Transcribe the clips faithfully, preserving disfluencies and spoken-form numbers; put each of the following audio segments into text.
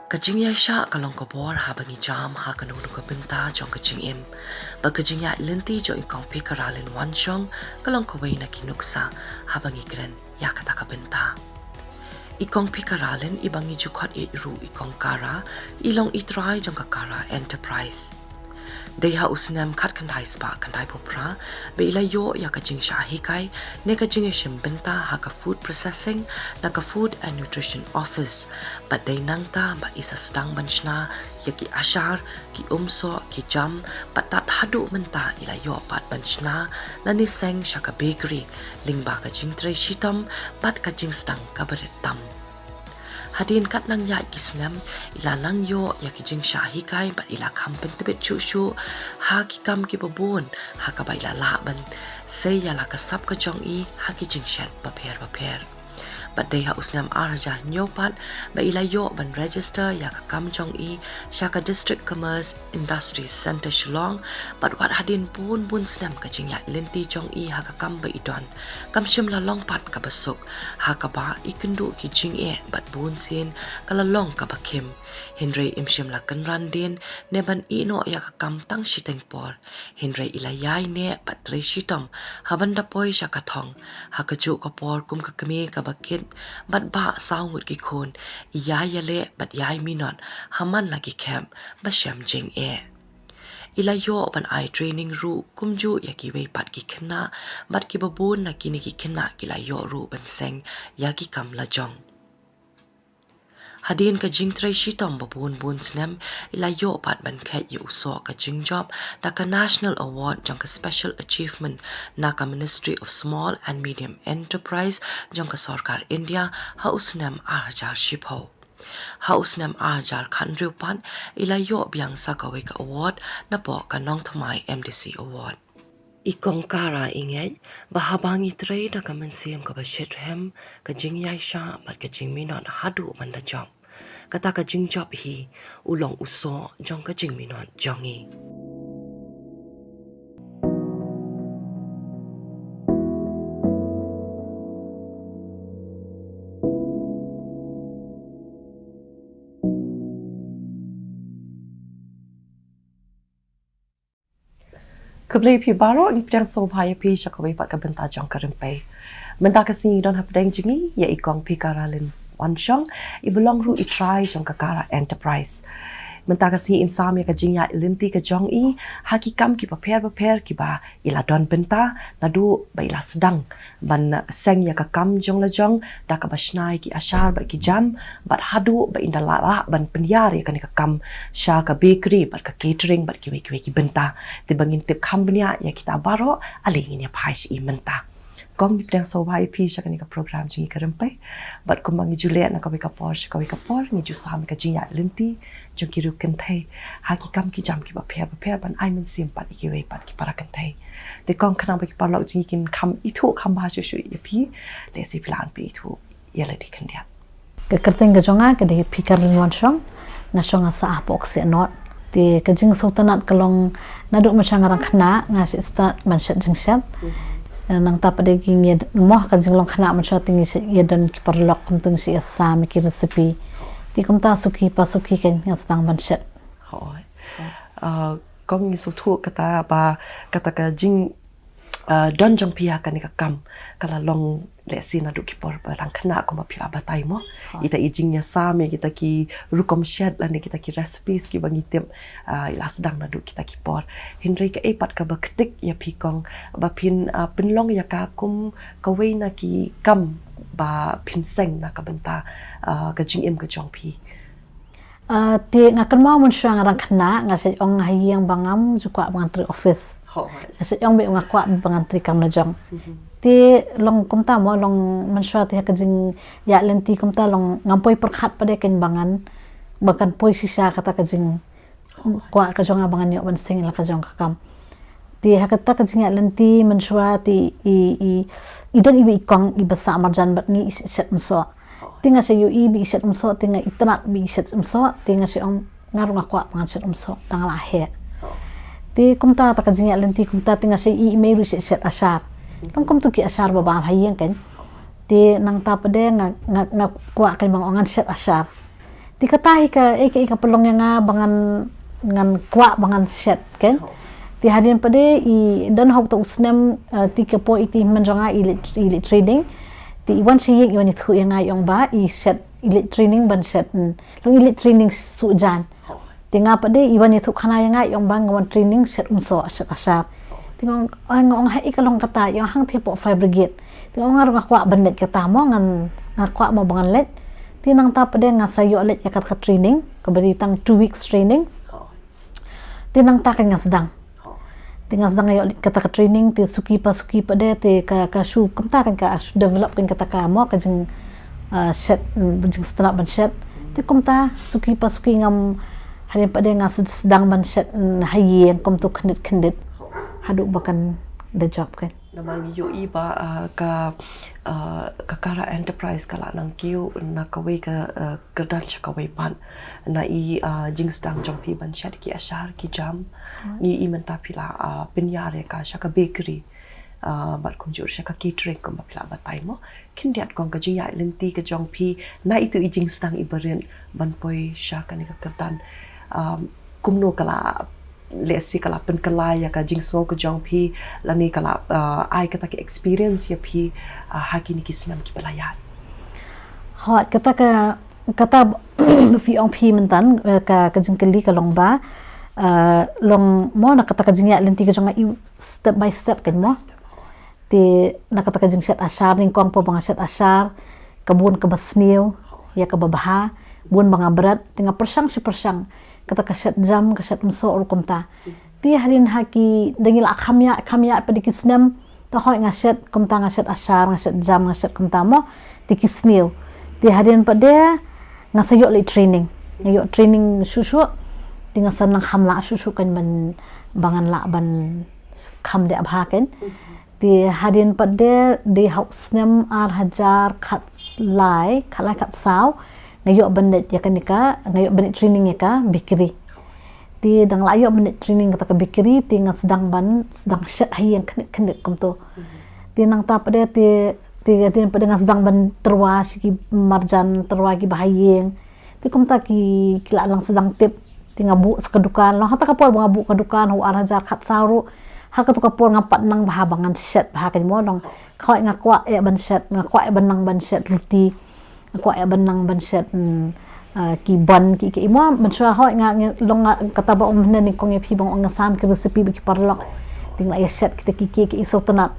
Ka jingïaishah ka long ka bor haba ngi jam ha kano kano ka bynta jong ka jingim. Bad ka jingïaid lynti jong i Kong Phikaralin Wanshong ka long kawei na ki nuksa haba ngi kren ïa kata ka bynta. I Kong Phikaralin, iba ngi ju khot ïa i ruh i Kong Kara, i long i trai jong ka Kara Enterprise. Dei ha u snem khatkhyndai spah khyndaiphew phra ba i la ïoh ïa ka jingshah hikai ne ka jingïashim bynta ha ka food processing na ka Food and Nutrition Office. Bad dei nangta ba i sa sdang ban shna ïa ki ashar, ki umsoh, ki jam, bad tad haduh mynta i la ïoh pat ban shna lane seng sha ka bakery lyngba ka jingtrei shitom bad ka jingsdang kaba rit tam. Hadien katba nang ïaid ki snem, i la nang ïoh ïa ki jingshah hikai bad i la kham pyntbit shuh shuh ha ki kam kiba bun, ha kaba i la lah ban sei ïa la ka sap ka jong i ha ki jingshet bapher bapher. Bad dei ha u snem ar hajar hynñiew pat ba i la ïoh ban register ïa ka kam jong i sha ka District Commerce Industries Centre Shillong. Bad wat hadien bun bun snem ka jingïaid lynti jong i ha ka kam ba i don, kam shym la long pat kaba suk, ha kaba i kynduh ki jingeh bad bunsien ka la long kaba khim. Hynrei im shym la kynran dien ne ban ïeh noh ïa ka kam tang shiteng por. Hynrei i la ïai neh bad trei shitom ha ban da poi sha ka thong. Ha kajuh ka por kum ka kmie kaba kit bad bah saw ngut ki khun, i ïai ïaleh bad ïai minot ha man la ki khep ba shem jingeh. I la ïoh ban ai training ruh kumjuh ïa kiwei pat ki khynnah, bad kiba bun na kine ki khynnah ki la ïoh ruh ban seng ïa ki kam lajong. Hadien ka jingtrei shitom ba bun bun snem, i la ïoh pat ban kheit ïa u soh ka jingjop da ka National Award jong ka Special Achievement na ka Ministry of Small and Medium Enterprise jong ka Sorkar India ha u snem ar hajar shiphew. Ha u snem ar hajar khathynriew pat, i la ïoh biang sa kawei ka award napoh ka Nongthymmai M D C Award. I Kong Kara i ngeit ba haba ngi trei da ka mynsiem kaba shitrhem, ka jingïaishah bad ka jingminot haduh ban da jop. Kata ka jingjop hi u long u soh jong ka jingminot jong ngi. Khublei phi baroh, ngi pdiang sngewbha ïa phi sha kawei pat ka bynta jong ka Rympei. Mynta ka sngi don hapdeng jong ngi ïa i Kong Phikaralin Wanshong, iba long ruh i trai jong ka Kara Enterprise. Mynta ka sngi in sam ïa ka jingïaid lynti ka jong i ha ki kam kiba pher bapher kiba i la don bynta naduh ba i la sdang ban seng ïa ka kam jong lajong, da kaba shna ïa ki ashar bad ki jam, bad haduh ba in da lah lah ban pynïar ïa kane ka kam sha ka bakery bad ka catering bad kiwei kiwei ki bynta. Te ba ngin tip kham bniah ïa kita baroh, ale ngin ïa phai sha i mynta. Kong, ngi pdiang sngewbha ïa phi sha kane ka program jong ngi ka Rympei. Bad kumba ngi ju leh na kawei ka por sha kawei ka por, ngi ju sam ïa ka jingïaid lynti jong ki riew kynthei ha ki kam ki jam kiba pher bapher ban ai mynsiem pat ïa kiwei pat ki para kynthei. Te Kong, khnang ba ki paralok jong ngi kin kham ithuh kham bha shuh shuh ïa phi, lehse phi lah ban pynithuh ïa lade khyndiat. Ka kyrteng ka jong nga ka dei Phikaralin Wanshong, nga shong nga sah hapoh Ksiah North. Te ka jingsngewtynnat ka long naduh mynshuwa nga dang khynnah nga sngewtynnat ban shet jingshet. Eh, nangta pat de ki ngi mo ka jinglong khynnah mynshuwa te ngi shu ïa don ki paralok, kumta ngi shu ïa sam ïa ki recipe. Te kumta suki pa suki kein nga sdang ban shet. Hooid. Ah, Kong, ngi sngewthuh kata ba kata ka jing, ah, don jong phi ha kane ka kam ka la long lehse naduh ki por ba dang khynnah kumba phi la batai mo. Hooid. Ita i jingïasam ïa kita ki rukom shet lane kita ki recipes kiba ngi tip, ah, i la sdang naduh kita ki por. Hynrei kaei pat kaba ktik ïa phi Kong ba phin, ah, pynlong ïa ka kum kawei na ki kam ba phin seng na ka bynta, ah, ka jingim ka jong phi? Ah, te nga kynmaw mynshuwa nga dang khynnah nga shu ong ha ïing ba ngam ju kwah ba ngan trei office. Hooid. Nga shu ong ba nga kwah ba ngan trei kam lajong. Mhm. Te long kumta mo, long mynshuwa te ha ka jingïaid lynti kumta long ngam poi pyrkhat pat de kein ba ngan, ba kan poi shisha kata ka jing kwah ka jong nga ba ngan ïoh ban seng ïa la ka jong ka kam. Te ha kata ka jingïaid lynti mynshuwa te i, i, i don iwei i kong iba sah marjan bad ngi i shet umsoh. Te nga shu ïohi ba i shet umsoh, te nga itynnad ba i shet umsoh, te nga shu ong nga ruh nga kwah ba ngan shet umsoh, tang la heh. Te kumta kata ka jingïaid lynti kumta te nga shu i i mei ruh i shet, shet ashar. Long kumta ki ashar ba bam ha ïing kein. Te nangta pat de nga, nga, nga kwah kein ba nga ong ngan shet ashar. Te kata hi ka, eh, ka, eh, ka pynlong ïa nga ba ngan, ngan kwah ba ngan shet, kan? Te hadien pat de i don hok to u snem, eh, te ka por i te hynmen jong nga i leit, i leit training. Te i wan sha ïing i wan ïathuh ïa nga i ong ba i shet, i leit training ban shet. Hmm. Long i leit training sujan. Te nga pat de i wan ïathuh khana ïa nga i ong ba nga wan training shet umsoh, shet ashar. Te nga ong, "Ai, nga ong ha i ka long kata?" I ong, "Hangtei hapoh fire brigade." Te nga ong, "Nga ruh nga kwah ban leit kata mo, ngan, nga kwah mo ba ngan leit." Te nangta pat de nga sa ïoh leit ïa kata ka training, kaba dei tang two weeks training. Te nangta kan nga sdang. Te nga sdang ïoh leit kata ka training, te suki pa suki pat de, te ka, ka shu kumta kan ka shu develop kan kata ka mo, ka jing, ah, shet, mm, jingsngewtynnat ban shet. Te kumta suki pa suki ngam, hadien pat de nga sed-, sdang ban shet, mm, ha ïing kumto khyndiat khyndiat. Haduh ba kan da job kan. Namar ngi ïohi ba, ah, ka, ah, ka Kara Enterprise ka la nang kiew na kawei ka, ah, kyrdan sha kawei pat. Na i, ah, jingsdang jong phi ban shet ki ashar ki jam. Ngi ïohi mynta phi la, ah, pynïar ïa ka sha ka bakery. Ah, bad kumjuh sha ka catering kumba phi la batai mo. Khyndiat kong ka jingïaid lynti ka jong phi na itu i jingsdang i barit ban poi sha kane ka kyrdan. Ah, kumno ka la lehse ka la pynkylla ïa ka jingsngew ka jong phi, lane ka la, ah, ai kata ka experience ïa phi, ah, ha kine ki snem kiba la ïaid. Hooid, kata ka, kata phi ong phi mynta, eh, ka, ka jingkylli ka long ba, eh, long mo na kata ka jingïaid lynti ka jong nga i step by step kan mo. Te na kata ka jingshet ashar, nyngkong pat ba nga shet ashar, ka bun kaba sniew, ïa kaba bha, bun ba nga bret, te nga pyrshang shi pyrshang, kata ka shet jam, ka shet umsoh ruh kumta. Te hadien ha ki, da ngi la kham ïa, kham ïa pat de ki snem, te hooid nga shet, kumta nga shet ashar, nga shet jam, nga shet kumta mo, te ki sniew. Te hadien pat de, nga sa ïoh leit training. Nga ïoh training shuh shuh, te nga sa nang kham lah shuh shuh kan ban, ba ngan lah ban kham dei bha kan. Te hadien pat de, dei ha u snem ar hajar khatlai, khatlai khatsaw, nga ïoh ban leit ïa kane ka, nga ïoh ban leit training ïa ka bakery. Te dang la ïoh ban leit training kata ka bakery, te nga sdang ban, sdang shet ha ïing khyndiat khyndiat kumto. Te nangta pat de, te, te, te pat de nga sdang ban tyrwa sha ki marjan, tyrwa kiba ha ïing. Te kumta ki, ki la nang sdang tip. Te nga buh sa ka dukan, long ha kata ka por ba nga buh ka dukan, ha u ar hajar khatsaw ruh. Ha kata ka por ngam pat nang bha ba ngan shet bha kan mo, long. Hooid nga kwah eh ban shet, nga kwah eh ban nang ban shet ruti. Nga kwah eh ban nang ban shet, mm, ah, ki bun ki, ki mo, mynshuwa hooid nga, nga, long nga, kata ba ong mynne nyngkong ïa phi ba nga ong nga sam ki recipe bad ki paralok. Te nga la ïa shet kita ki, ki, ki sngewtynnat.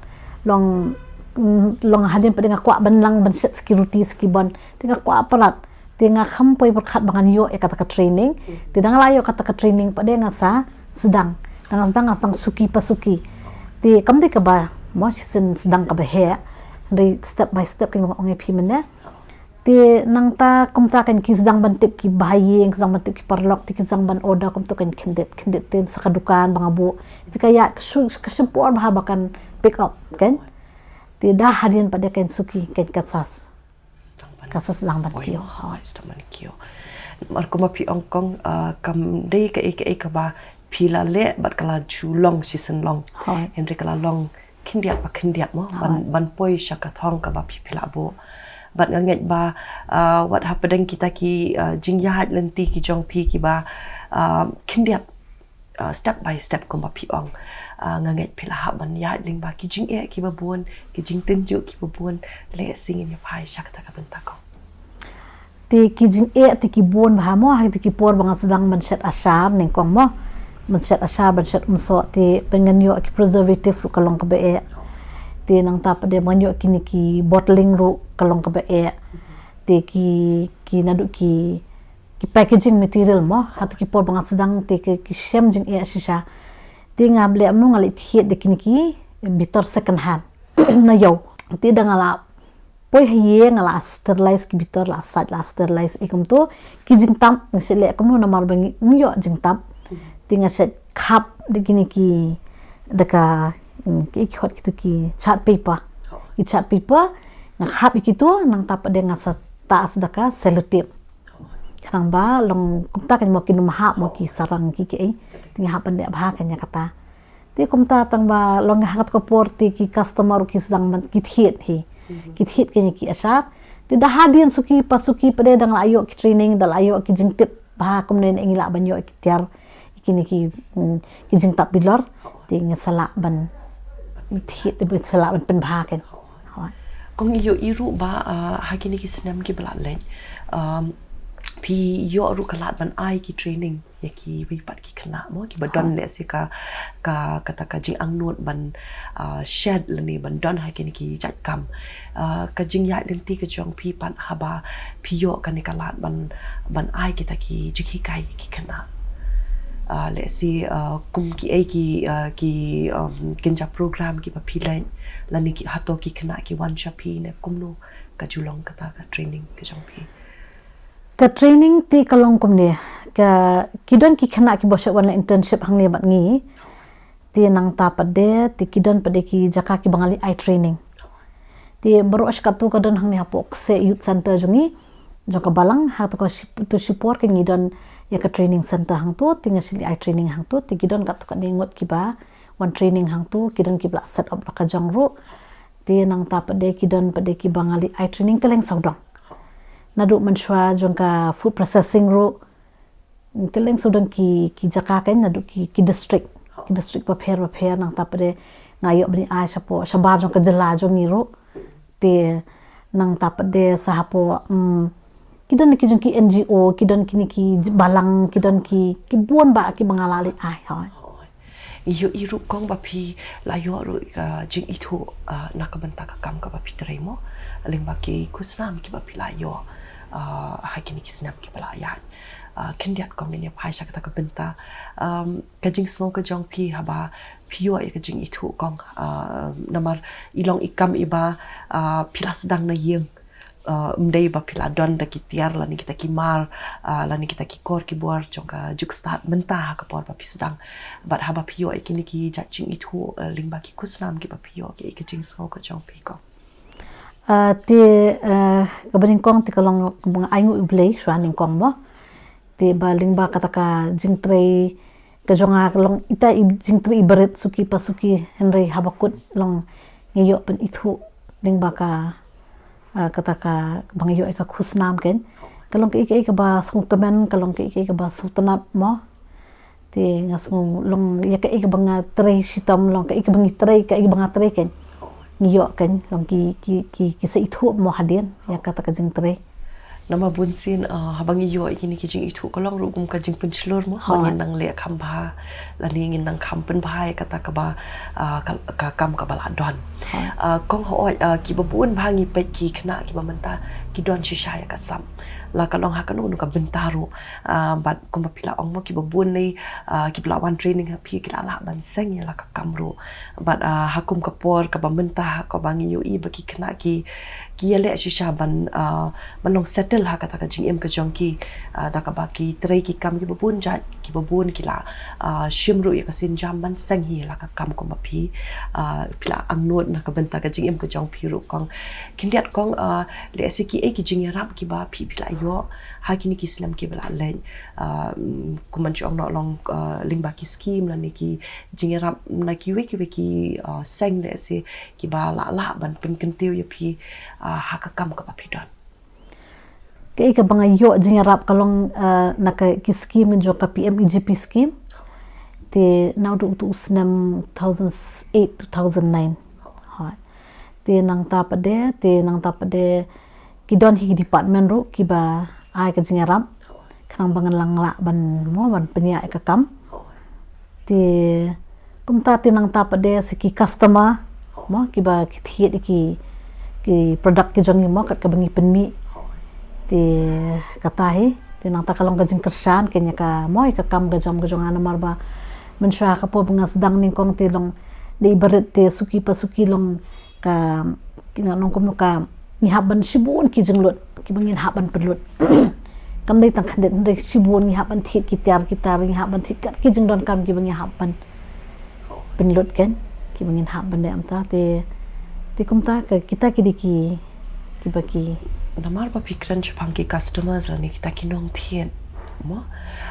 Long, mm, long hadien pat de nga kwah ban nang ban shet sa ki ruti sa ki bun. Te nga kwah palat. Te nga kham poi pyrkhat ba ngan ïoh ïa kata ka training. Te da nga la ïoh kata ka training pat de nga sa sdang. Da nga sdang, nga sdang suki pa suki. Te kam dei kaba, mo, shisien sdang kaba heh. Hynrei step by step kan ong ïa phi mynne. Te nangta kumta kan ki sdang ban tip kiba ha ïing, ki sdang ban tip ki paralok, te ki sdang ban order kumto kan khyndiat khyndiat te sa ka dukan ba nga buh. Te ka ïa ka shu, ka shim por bha ba kan pick up kan. Te da hadien pat de kan suki kan ka sas. Sdang ban, ka sas sdang ban kiew. Hooid, sdang ban kiew. Namar kumba phi ong kong, ah, kam dei kaei kaei kaba phi la leh bad ka la ju long shisien long. Hooid. Hynrei ka la long khyndiat pa khyndiat mo, ban, hooid, ban poi sha ka thong kaba phi, phi la buh. Bad nga ngeit ba, ah, wat hapdeng kita ki, ah, jingïaid lynti ki jong phi kiba, ah, khyndiat, ah, step by step kumba phi ong. Ah, nga ngeit phi la hap ban ïaid lyngba ki jingeh kiba bun, ki jingtynjuh kiba bun, lehse ngin ïa phai sha kata ka bynta kong. Te ki jingeh te ki bun bha mo, ha te ki por ba nga sdang ban shet ashar nyngkong mo. Ban shet ashar, ban shet umsoh, te ba ngan ïoh ki preservative ruh ka long kaba eh. Te nangta pat de ba ngan ïoh kine ki bottling ruh ka long kaba eh. Te ki, ki naduh ki, ki packaging material mo, ha te ki por ba nga sdang te ki, ki shem jingeh shisha. Te nga leh kumno, nga leit thied da kine ki bitor second hand. Na ïew. Te da nga la poi ha ïing nga la sterilize ki bitor, la sait, la sterilize, eh, kumto. Ki jingtap nga sa leh kumno namar ba ngim ïoh jingtap. Te nga sa khap da kine ki, da ka, mm, ki, ki hot kito ki chart paper. Ki chart paper nga khap ïa kito, nangta pat de nga sa tah sa da ka sellotape. Khnang ba long kumta kan mo kin ym hap mo ki sarang ki, ki, eh. Te nga hap ban leh bha kan ïa kata. Te kumta tang ba long ha kata ka por te ki customer ki sdang ban, ki thied hi. Ki thied kine ki ashar. Te da hadien suki pa suki pat de dang la ïoh ki training, da la ïoh ki jingtip ba kumne ne ngi lah ban ïoh ki tiar, kine ki, mm, ki jingtap bilor, te ngi sa lah ban thied, sa lah ban pynbha kein. Hooid. Kong, ïohi ruh ba, ah, ha kine ki snem kiba la leit, um, phi ïoh ruh ka lad ban ai ki training ïa kiwei pat ki khynnah mo, kiba don lehse ka, ka, kata ka jingangnud ban, ah, shet lane ban don ha kine ki jait kam. Ah, ka jingïaid lynti ka jong phi pat haba phi ïoh kane ka lad ban, ban ai kita ki jinghikai ki khynnah. Ah, lehse, ah, kum kiei ki, ah, ki, um, kynja program kiba phi leit, lane ki, hato ki khynnah ki wan sha phi ne kumno ka ju long kata ka training ka jong phi? Ka training te ka long kumne, ka, ki don ki khynnah kiba shah wan la internship hangne bad ngi. Te nangta pat de, te ki don pat de ki jaka kiba ngi la ai training. Te baroh shi katto ka don hangne hapoh Kseh Youth Center jong ngi, jong ka Balang, hato ka ship-, to shipor ka ngi don ïa ka training center hangto, te ngi shim ai training hangto, te ki don katto katne ngut kiba wan training hangto, ki don kiba la set up la ka jong ruh. Te nangta pat de ki don pat de kiba ngi la ai training kylleng sawdong. Naduh mynshuwa jong ka food processing ruh, kylleng sawdong ki, ki jaka kein naduh ki, ki district. Ki district bapher bapher, nangta pat de nga ïoh ban ai shapoh, shabar jong ka jylla jong ngi ruh. Te nangta pat de sa hapoh, mm, ki don ki jong ki N G O, ki don kine ki j-, balang, ki don ki, ki bun bah kiba nga la leit ai, hooid. Hooid. Ïohi ruh kong ba phi la ïoh ruh ka jingithuh, ah, na ka bynta ka kam kaba phi trei mo, lyngba ki khusnam kiba phi la ïoh, ah, ha kine ki snem kiba la ïaid. Ah, khyndiat kong ngin ïa phai sha kata ka bynta. Um, ka jingsngew ka jong phi haba phi ïoh ïa ka jingithuh kong, ah, namar i long i kam iba, ah, phi la sdang na ïing. Ah, ym dei ba phi la don da ki tiar lane kita ki mar, ah, lane kita ki kor ki bor jong ka juk stad mynta ha ka por ba phi sdang. Bad haba phi ïoh ïa kine ki jait jingithuh, ah, lyngba ki khusnam kiba phi ïoh, kiei ka jingsngew ka jong phi kong? Ah, te, ah, kaba nyngkong te ka long kaba nga ainguh ïa U Blei shuwa nyngkong mo. Te ba lyngba kata ka jingtrei ka jong nga ka long ita i jingtrei iba rit suki pa suki, hynrei haba kut long ngi ïoh pynithuh lyngba ka, ah, kata kaba ngi ïoh ïa ka khusnam kein. Ka long kaei kaei kaba sngewkmen, ka long kaei kaei kaba sngewtynnat mo. Te nga sngew long ïa kaei kaba nga trei shitom, long kaei kaba ngi trei, kaei kaba nga trei kein. Ngi ïoh kein, long ki, ki, ki, ki sa ithuh mo hadien ïa kata ka jingtrei. Namar bunsien, ah, haba ngi ïoh ïa kine ki jingithuh ka long ruh kum ka jingpynshlur mo, ba ngin nang leh kham bha, lane ngin nang kham pynbha ïa kata kaba, ah, ka, ka kam kaba la don. Ah, kong hooid, ah, kiba bun bha ngi peit ki khynnah kiba mynta ki don shisha ïa ka sap. La ka long ha kano kano ka bynta ruh. Ah, bad kumba phi la ong mo, kiba bun lei, ah, kiba la wan training ha phi ki la lah ban seng ïa la ka kam ruh. Bad, ah, ha kum ka por kaba mynta ha kaba ngi ïohi ba ki khynnah ki, ki ïaleh shisha ban, ah, ban long settle ha kata ka jingim ka jong ki, ah, da kaba ki trei ki kam kiba bun jait, kiba bun ki la, ah, shim ruh ïa ka sienjam ban seng hi la ka kam kumba phi, ah, phi la angnud na ka bynta ka jingim ka jong phi ruh kong. Khyndiat kong, ah, lehse kiei ki jingïarap kiba phi, phi la ïoh ha kine ki snem kiba la leit, ah, mm, kumba ngi ong noh long, ah, lyngba ki skim lane ki jingïarap na kiwei kiwei ki, ah, seng lehse kiba la lah ban pynkyntiew ïa phi, ah, ha ka kam kaba phi don. Kaei kaba nga ïoh jingïarap ka long, ah, na ka ki skim jong ka P M E G P skim. Te naduh utu u snem two thousand eight, two thousand nine. Hooid. Te nangta pat de, te nangta pat de ki don hi ki department ruh kiba ai ka jingïarap. Khnang ba ngan nang lah ban mo, ban pynïaid ïa ka kam. Te kumta te nangta pat de sa ki customer mo, kiba ki thied ïa ki, ki product ki jong ngi mo, kat kaba ngi pynmih. Te kata hi, te nangta ka long ka jingkyrshan kein ïa ka mo, ïa ka kam ka jam ka jong nga namar ba mynshuwa ka por ba nga sdang nyngkong te long dei ba rit te suki pa suki long ka, ki nga nong kumno ka, ngi hap ban shibun ki jinglut kiba ngin hap ban pynlut. Kam dei tang khyndiat, hynrei shibun ngi hap ban thied ki tiar ki tar, ngi hap ban thied kat ki jingdonkam kiba ngi hap ban pynlut kein, kiba ngin hap ban dei amta te, te kumta ka, kita ki dei ki, kiba ki. Namar ba phi kren shaphang ki customers lane kita ki nongthied mo.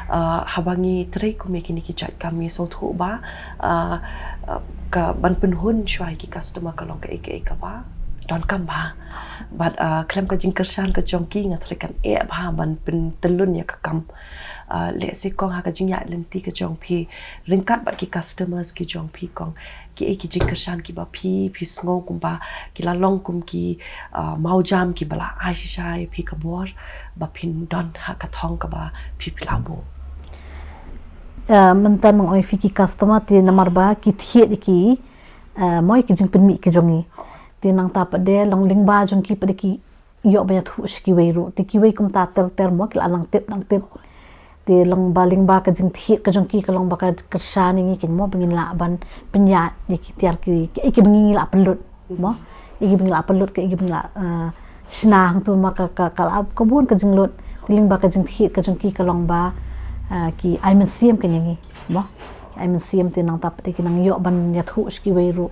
Ah, haba ngi trei kum ïa kine ki jait kam ngi sngewthuh ba, ah, ah, ka ban pynhun shuwa ïa ki customer ka long kaei kaei kaba donkam bha. Bad, ah, khlem ka jingkyrshan ka jong ki nga thrang kan eh bha ban pyntyllun ïa ka kam. Ah, lehse kong ha ka jingïaid lynti ka jong phi ryngkat bad ki customers ki jong phi kong, kiei ki jingkyrshan kiba phi, phi sngew kumba ki la long kum ki, ah, mawjam kiba la ai shisha ïa phi ka bor ba phin don ha ka thong kaba phi, phi la buh? Ah, mynta nang oi phi ki customer te namar ba ki thied ïa ki, ah, mo ïa ki jingpynmih ki jong ngi. Te nangta pat de long lyngba jong ki pat de ki ïoh ban ïathuh sha kiwei ruh. Te kiwei kumta ter ter mo ki la nang tip nang tip. Te long ba lyngba ka jingthied ka jong ki ka long ba ka kyrshan ïa ngi keiñ mo ba ngin lah ban pynïaid ïa ki tiar ki, ki, ki ba ngi la pynlut mo. Ïa ki ba ngi la pynlut ka, ïa ki ba ngi la, eh, shna hangtu mo ka, ka, ka la ka bun ka jinglut. Te lyngba ka jingthied ka jong ki ka long ba, eh, ki ai mynsiem keiñ ïa ngi mo. Ai mynsiem te nangta pat de ki nang ïoh ban ïathuh sha kiwei ruh.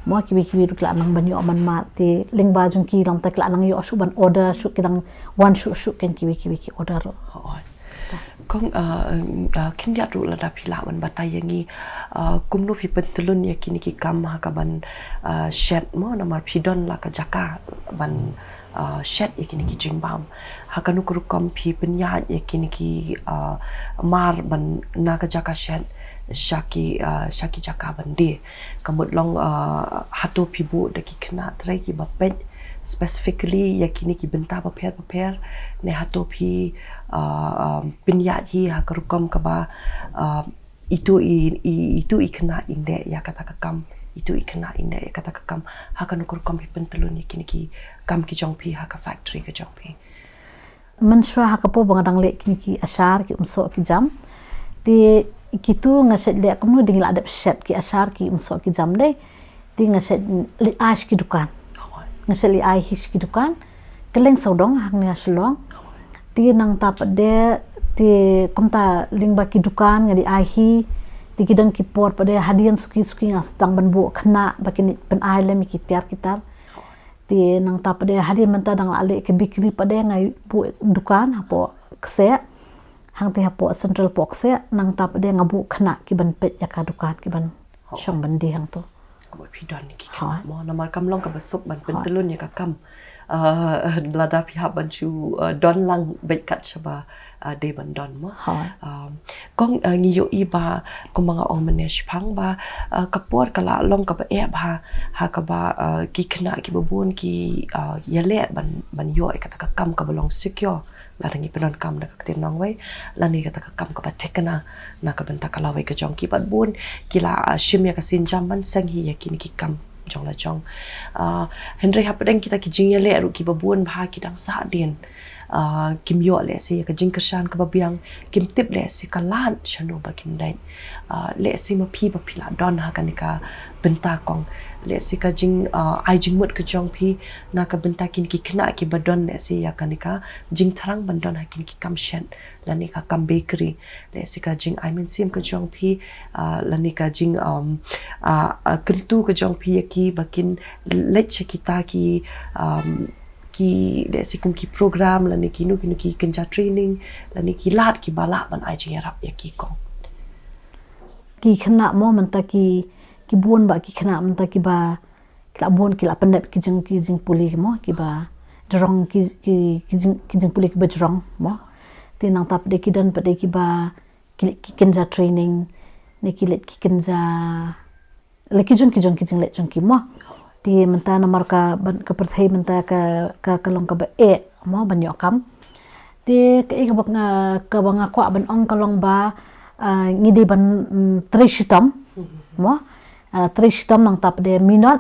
Mo kiwei kiwei ruh ki la nang ban ïoh man mat te lyngba jong ki long ta ki la nang ïoh shuh ban order shuh ki nang wan shuh shuh keiñ kiwei kiwei ki order ruh. Hooid. Kong, ah, ah, khyndiat ruh lada phi lah ban batai ïa ngi, ah, kumno phi pyntyllun ïa kine ki kam ha ka ban, ah, shet mo namar phi don la ka jaka ban, ah, shet ïa kine ki jingbam. Ha kano ka rukom phi pynïaid ïa kine ki, ah, mar ban na ka jaka shet sha ki, ah, sha ki jaka ban die. Ka mut long, ah, hato phi buh da ki khynnah trei kiba peit specifically ïa kine ki bynta bapher bapher ne hato phi, ah, ah, pynïaid hi ha ka rukom kaba, ah, itu i, i, itu i khynnah in leh ïa kata ka kam, itu i khynnah in leh ïa kata ka kam, ha kano ka rukom phi pyntyllun ïa kine ki kam ki jong phi ha ka factory ka jong phi? Mynshuwa ha ka por ba nga dang leh kine ki ashar ki umsoh ki jam. Te kitu nga shet leh kumno dei ngi la dep shet ki ashar ki umsoh ki jam dei. Te nga shet leit ai sha ki dukan. Nga shet leit ai hi sha ki dukan. Te leng sawdong hangne ha Shillong. Te nangta pat de te kumta lyngba ki dukan nga leit ai hi. Te ki don ki por pat de hadien suki suki nga sdang ban buh khynnah ba kin pynai lem ïa ki tiar ki tar. Te nangta pat de hadien mynta dang la leh ka bakery pat de nga buh dukan hapoh Kseh. Hangte hapoh Central poh Kseh nangta pat de nga buh khynnah ki ban peit ïa ka dukan ki ban shong ban die hangtu. Ka mut phi don ki khynnah mo namar kam long kaba suk ban pyntyllun ïa ka kam. Ah, lada phi hap ban shu, ah, don lang beit kat shaba, ah, dei ban don mo. Hooid. Um, kong, ah, ngi ïohi ba kumba nga ong mynne shaphang ba, ah, ka por ka la long kaba eh bha ha kaba, ah, ki khynnah kiba bun ki, ah, ïaleh ban, ban ïoh ïa kata ka kam kaba long secure. Lada ngi pyndonkam da ka ktien nongwei lane kata ka kam kaba thikna na ka bynta ka lawei ka jong ki bad bun ki la, ah, shim ïa ka sienjam ban seng hi ïa kine ki kam jong la jong. Ah, hynrei hapdeng kita ki jingïaleh ruh kiba bun bha ki dang sahdien. Ah, kim ïoh lehse ïa ka jingkyrshan kaba biang, kim tip lehse ka lad shano ba kin leit. Ah, lehse ma phi ba phi la don ha kane ka bynta kong, lehse ka jing, ah, ai jingmut ka jong phi na ka bynta kine ki khynnah kiba don lehse ïa kane ka jingthrang ban don ha kine ki kam shet lane ka kam bakery. Lehse ka jingai mynsiem ka jong phi, ah, lane ka jing, um, ah, ah, kyntu ka jong phi ïa ki ba kin leit sha kita ki, um, ki lehse kum ki program lane kino kino ki kynja training lane ki lad kiba lah ban ai jingïarap ïa ki kong. Ki khynnah mo mynta ki, ki bun ba ki khynnah mynta kiba ki la bun ki la pyndep ki jing, ki jingpule mo kiba jrong ki, ki, ki jing, ki jingpule kiba jrong mo. Te nangta pat de ki don pat de kiba ki leit ki kynja training ne ki leit ki kynja la ki jong ki jong ki jingleit jong ki mo. Te mynta namar ka ban ka pyrthei mynta ka, ka, ka long kaba eh mo ban ïoh kam. Te kaei kaba nga, kaba nga kwah ban ong ka long ba, ah, ngi dei ban, mm, trei shitom mo. Ah, trei shitom nangta pat de minot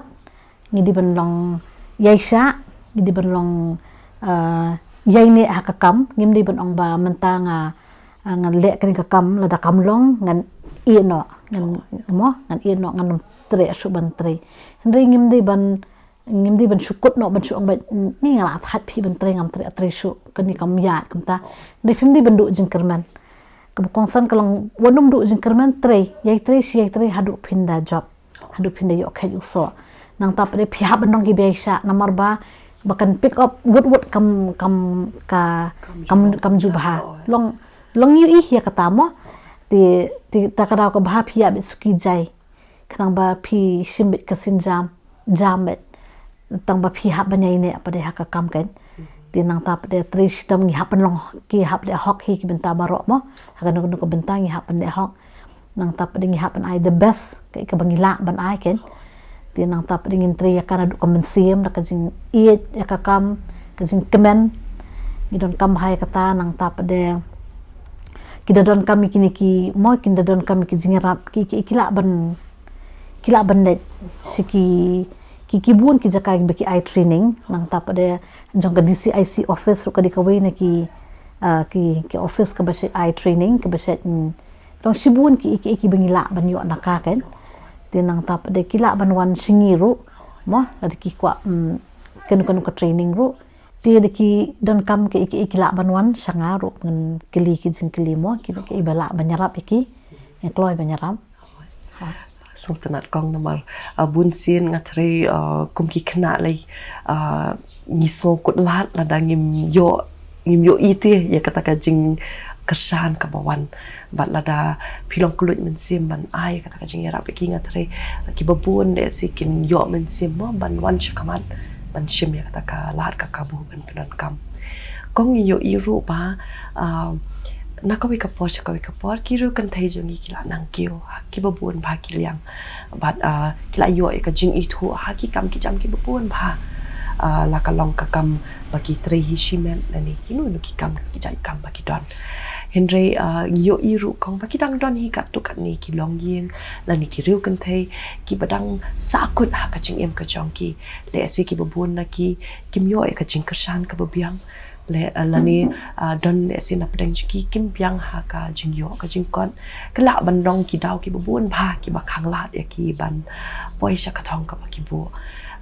ngi dei ban long ïaishah, ngi dei ban long, ah, ïaineh ha ka kam, ngim dei ban ong ba mynta nga, ah, ngan leh kane ka kam lada kam long ngan ïeh noh, ngan mo, ngan ïeh noh, ngan ym treh shuh ban trei. Hynrei ngim dei ban, ngim dei ban shu kut noh ban shu ong ba ni nga la thait phi ban trei ngam treh trei shuh, kane kam ïaid kumta. Hynrei phim dei ban duh jingkyrmen. Kaba kongsan ka long wat nym duh jingkyrmen, trei, ïai trei shi ïai trei haduh phin da jop. Haduh phin da ïoh kheit ïoh soh. Nangta pat de phi hap ban long kiba ïaishah namar ba ba kan pick up wut wut kam, kam ka, kam, kam ju bha. Long, long ïohi ïa kata mo. Te, te ta ka daw kaba bha phi ïa bit suki jai. Khnang ba phi shim bit ka sienjam, jam bit. Tang ba phi hap ban ïai neh pat de ha ka kam kan. Te nangta pat de trei shitom ngi hap ban long, ki hap leh hok hi ki bynta baroh mo. Ha kano kano ka bynta ngi hap ban leh hok. Nangta pat de ngi hap ban ai the best, ka, kaba ngi lah ban ai kan. Te nangta pat de ngin trei ïa ka naduh ka mynsiem, da ka jingïeit ïa ka kam, ka jingkmen. Ngi donkam bha ïa kata, nangta pat de ki da donkam ïa kine ki mo, ki da donkam ïa ki jingïarap, ki, ki, ki lah ban, ki lah ban leit sha ki, ki, ki bun ki jaka ba ki ai training. Nangta pat de jong ka D C I C office ruh ka dei kawei na ki, ah, ki, ki office kaba shait ai training, kaba shait, mm, long shibun ki, ki, kiba ngi lah ban ïoh na ka kan. Te nangta pat de ki lah ban wan sha ngi ruh mo, lada ki kwah, mm, kano kano ka training ruh. Te da ki donkam ki, ki, ki lah ban wan sha nga ruh, ngan kylli ki jingkylli mo, ki, kiba lah ban ïarap ïa ki, ngan kloi ban ïarap. Sngewtynnat kong namar, ah, bun sien nga threi, ah, kum ki khynnah lei, ah, ngi sngewkut lad lada ngim ïoh, ngim ïohi te ïa kata ka jingkyrshan kaba wan. Bad lada phi long kylluid mynsiem ban ai kata ka jingïarap ïa ki, nga threi kiba bun de si kin ïoh mynsiem mo ban wan sha khmat ban shim ïa kata ka lad ka kabu ban pyndonkam. Kong ngi ïohi ruh ba, ah, na kawei ka por sha kawei ka por ki riew kynthei jong ngi ki la nang kiew ha kiba bun bha ki liang. Bad, ah, ki la ïoh ïa ka jingithuh ha ki kam ki jam kiba bun bha. Ah, la ka long ka kam ba ki trei hi shimet lane kino kino ki kam ki jait kam ba ki don. Hynrei, ah, ngi ïohi ruh kong ba ki dang don hi katto katne ki longïing lane ki riew kynthei kiba dang sahkut ha ka jingim ka jong ki. Lehse kiba bun na ki kim ïoh ïa ka jingkyrshan kaba biang. Le, ah, lane, ah, don lehse na pdeng jong ki kim biang ha ka jingïoh ka jingkot. Ki lah ban long ki daw kiba bun bha kiba khanglad ïa ki ban poi sha ka thong kaba ki buh.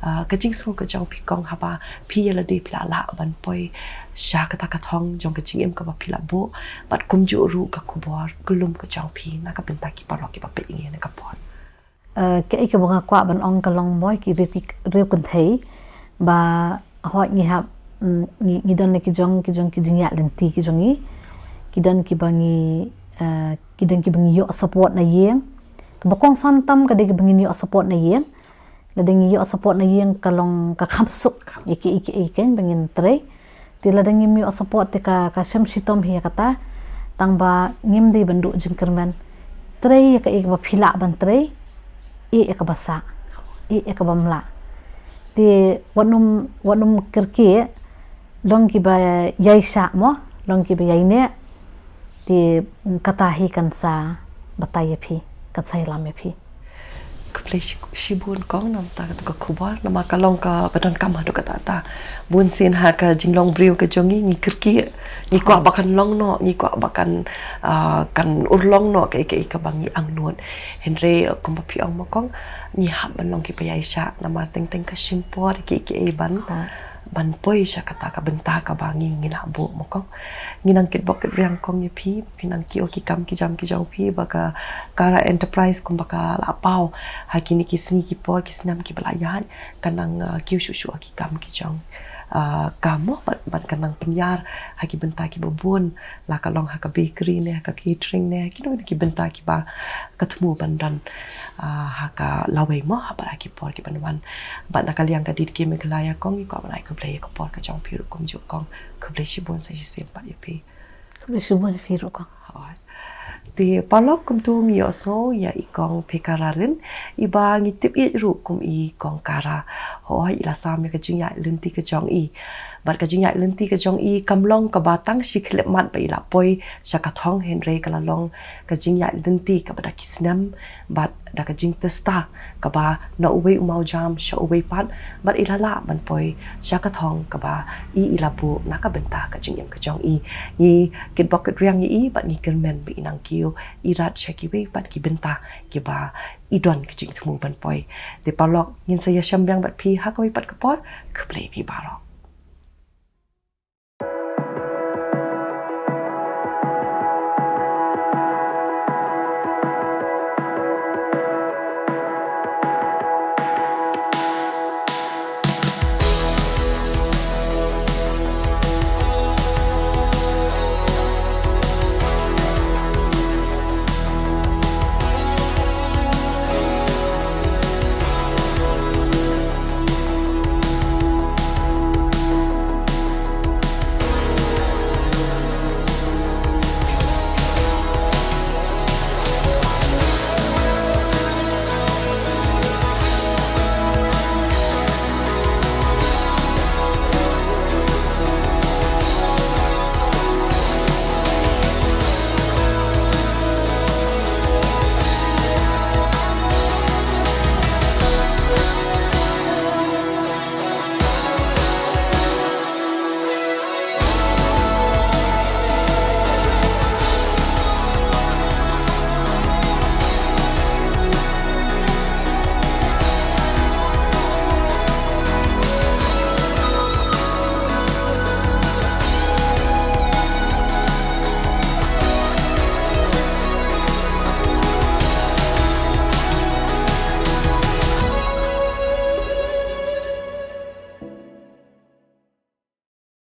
Ah, ka jingsngew ka jong phi kong haba phi ïa lade phi la lah ban poi sha kata ka thong jong ka jingim kaba phi la buh. Bad kumjuh ruh ka khubor kyllum ka jong phi na ka bynta ki paralok kiba peit ïa ngi ha kane ka por. Eh, kaei kaba nga kwah ban ong ka long mo, ki riew ki, riew kynthei ba hooid ngi hap, mm, ngi, ngi don la ki jong, ki jong ki jingïaid lynti ki jong ngi. Ki don kiba ngi, eh, ki don kiba ngi ïoh support na ïing. Kaba kongsan tam ka dei kiba ngin ïoh support na ïing. Lada ngi ïoh support na ïing ka long ka kham suk ïa ki, ïa ki, ïa ki ba ngin trei. Te lada ngim ïoh support te ka, ka shem shitom hi ïa kata. Tang ba ngim dei ban duh jingkyrmen. Trei ïa kaei kaba phi lah ban trei. Ïeh ïa kaba sah. Ïeh ïa kaba mlah. Te wat nym, wat nym kyrkieh, long kiba ïai shah mo, long kiba ïai neh. Te kata hi kan sa batai ïa phi, kan sa ïalam ïa phi. Khublei shi-, shibun kong namar kata ka khubor, namar ka long kaba donkam haduh katta katta. Bun sien ha ka jinglong briew ka jong ngi, ngi kyrkieh, ngi kwah ba kan long noh, ngi kwah ba kan, ah, kan urlong noh kaei kaei kaba ngi angnud. Hynrei kumba phi ong mo kong, ngi hap ban long kiba ïai shah, namar teng teng ka shim por kiei kiei ban, ban poi sha kata ka bynta kaba ngi, ngi la buh mo kong. Ngi nang kitbok kitrwiang kong ïa phi, phi nang kiew ki kam ki jam ki jong phi ba ka Kara Enterprise kumba ka la paw ha kine ki sngi ki por ki snem kiba la ïaid, ka nang, ah, kiew shuh shuh ha ki kam ki jong, ah, ka mo, bad, bad ka nang pynïar ha ki bynta kiba bun, la ka long ha ka bakery ne, ha ka catering ne, kino kino ki bynta kiba ka thmu ban don, ah, ha ka lawei mo, ha bad ha ki por kiban wan. Bad na ka liang ka D D K Meghalaya kong, ngi kwah ban ai khublei ïa ka por ka jong phi ruh kumjuh kong. Khublei shibun sa shisien pat ïa phi. Khublei shibun ïa phi ruh kong. Hooid. Te paralok, kumto ngi ïohsngew ïa i Kong Phekara Rin, iba ngi tip ïeit ruh kum i Kong Kara. Hooid, i la sam ïa ka jingïaid lynti ka jong i. Bad ka jingïaid lynti ka jong i kam long kaba tang shi khyllipmat ba i la poi sha ka thong, hynrei ka la long ka jingïaid lynti kaba da ki snem, bad da ka jingtesta kaba na uwei u mawjam sha uwei pat, bad i la lah ban poi sha ka thong kaba i, i la buh na ka bynta ka jingim ka jong i. Ngi kitbok kitrwiang ïa i bad ngi kyrmen ba i nang kiew, i rat sha kiwei pat ki bynta kiba i don ka jingthmu ban poi. Te paralok, ngin sa ïashem biang bad phi ha kawei pat ka por. Khublei phi baroh.